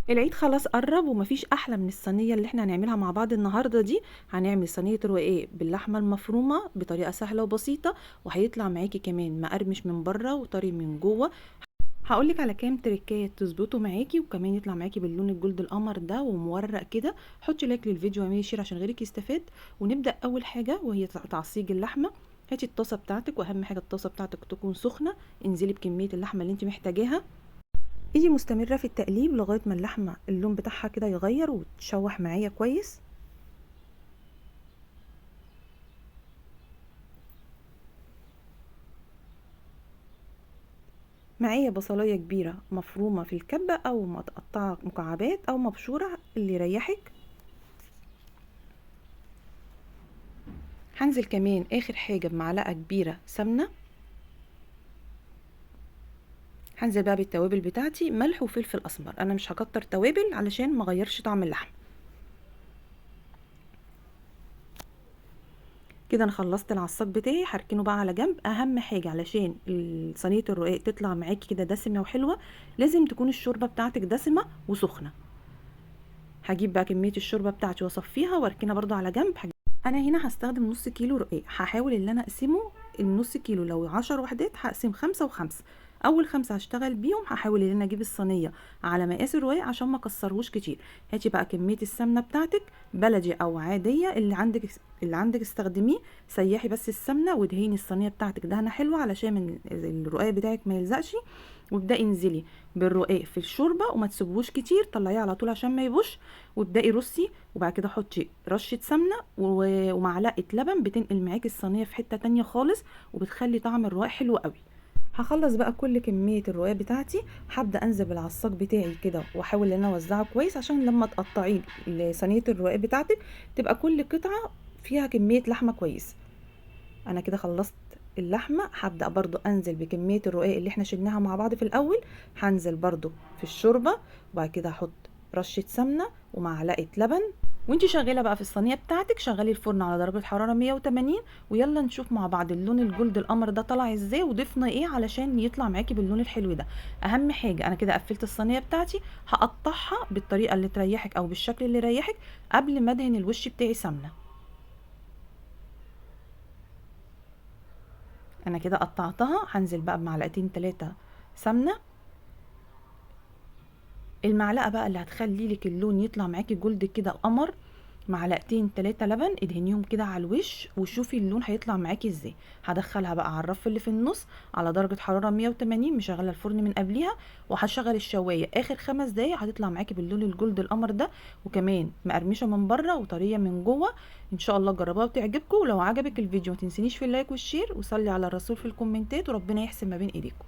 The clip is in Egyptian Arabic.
العيد خلاص قرب ومفيش احلى من الصينية اللي احنا هنعملها مع بعض النهارده دي. هنعمل صينية رقاق باللحمه المفرومه بطريقة سهلة وبسيطة، وهيطلع معاكي كمان مقرمش من بره وطري من جوه. هقولك على كام تريكات تظبطه معاكي، وكمان يطلع معاكي باللون ال gold القمر ده ومورق كده. حطي like للفيديو واعملي share عشان غيرك يستفاد. ونبدا اول حاجة وهي تعصيج اللحمة. هاتي الطاسه بتاعتك، واهم حاجة الطاسه بتاعتك تكون سخنة. انزلي بكمية اللحمة اللي انت محتاجاها، ايدي مستمرة في التقليب لغاية ما اللحمة اللون بتاعها كده يغير وتشوح معايا كويس. معايا بصلايه كبيرة مفرومه في الكبه او متقطعه مكعبات او مبشوره اللي يريحك. هنزل كمان اخر حاجة بمعلقه كبيرة سمنه. هنزل بقى بالتوابل بتاعتي، ملح وفلفل اسمر. انا مش هكتر توابل علشان ما اغيرش طعم اللحم. كده انا خلصت العصاج بتاعي، هركنه بقى على جنب. اهم حاجة علشان صينية الرقاق تطلع معاكي كده دسمة وحلوه، لازم تكون الشوربة بتاعتك دسمة وسخنه. هجيب بقى كمية الشوربة بتاعتي واصفيها واركنها برده على جنب. انا هنا هستخدم نص كيلو رقاق، هحاول ان انا اقسمه النص كيلو، لو 10 وحدات هقسم 5 و5. اول 5 هشتغل بيهم. هحاول ان انا اجيب الصينية على مقاس الرقاق عشان ما اكسرهوش كتير. هاتي بقى كمية السمنة بتاعتك، بلدي او عادية، اللي عندك استخدميه. سيحي بس السمنة وادهني الصينية بتاعتك دهنه حلوة علشان الرقاق بتاعك ما يلزقش. وابداي انزلي بالرقاق في الشوربة وما تسيبهوش كتير، طلعيه على طول عشان ما يبوش. وابداي رصي، وبعد كده حطي رشه سمنه ومعلقة لبن، بتنقل معاكي الصينية في حتة تانية خالص وبتخلي طعم الرقاق حلو قوي. هخلص بقى كل كمية الرقاق بتاعتي. هبدا انزل بالعصاج بتاعي كده واحاول ان انا اوزعه كويس، عشان لما تقطعيه لصينيه الرقاق بتاعتك تبقى كل قطعه فيها كمية لحمه كويس. انا كده خلصت اللحمة. هبدا برضو انزل بكمية الرقاق اللي احنا شلناها مع بعض في الاول، هنزل برضو في الشوربة، وبعد كده هحط رشه سمنه ومعلقة لبن. وانتي شغالة بقى في الصينية بتاعتك شغلي الفرن على درجه حرارة 180. ويلا نشوف مع بعض اللون ال gold القمر ده طلع ازاي وضفنا ايه علشان يطلع معاكي باللون الحلو ده. اهم حاجة انا كده قفلت الصينية بتاعتي، هقطعها بالطريقة اللي تريحك او بالشكل اللي يريحك قبل ما ادهن الوش بتاعي سمنه. انا كده قطعتها، هنزل بقى بمعلقتين 3 سمنه. المعلقة بقى اللي هتخلي لك اللون يطلع معاكي gold كده قمر، معلقتين 3 لبن، ادهنيهم كده على الوش وشوفي اللون هيطلع معاكي ازاي. هدخلها بقى على الرف اللي في النص على درجه حرارة 180، مشغله الفرن من قبليها، وهشغل الشوايه اخر 5 دقايق. هتطلع معاكي باللون ال gold القمر ده، وكمان مقرمشه من بره وطريه من جوه. ان شاء الله جربوها وتعجبكم. ولو عجبك الفيديو ما تنسينيش في ال like وال share، وصلي على الرسول في الكومنتات، وربنا يحسن ما بين ايديكم.